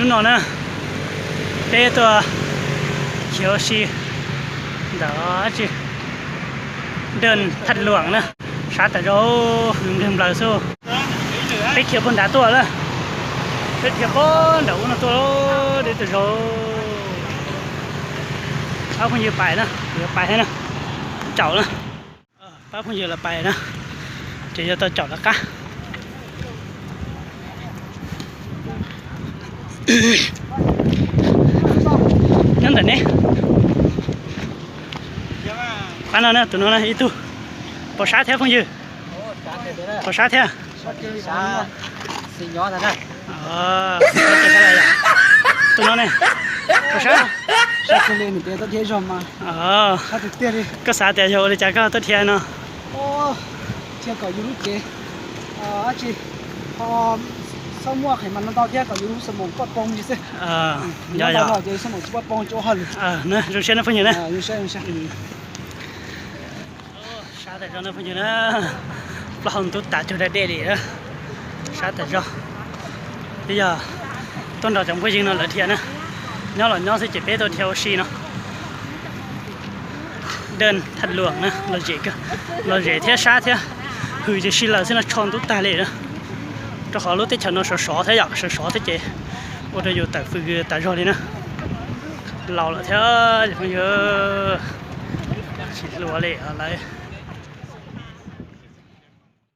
Hnub no na, peb tuaj khiav ua si ntawm dab tsi, Dej Thaj Luam na, sab tas zog, hws nplawg nplaws xwb. Peb khiav puag nrad tuaj lawm, peb khiav puag nram ub no tuaj, deb tas zog. Pab phooj ywg pais na, kuv yuav pais thiab na, caum na. Pab phooj ywg lawv pais na, ces yog tau caum lawv qab. Nyob ntawm ne, pab no na, tus no na ib tug, pom sab thiab phooj ywg, pom sab thiab. Tus no ne, pom sab. Koj xav tias yog ua li cas koj tuaj dhia no? Yog, yog. Zoo siab na phooj ywg na. Sab tas zog na phooj ywg na, plaub hau ntub tas cuag da dej li, sab tas zog. Twb yog tuaj nrog cov phooj ywg no lawv dhia na, nyob los nyob xwb ces peb tuaj dhia ua si no. Dej Thaj Luam na, lom zem thiab sab thiab, hws ces si lawm xwb no, tsho ntub tag li na. Rau qhov lub teb chaws no sov sov thiab yom, sov sov thiab ces ua rau yus tawm fws tas zog li na. Laus lawm thiab phooj ywg, tsis hluas li lawv.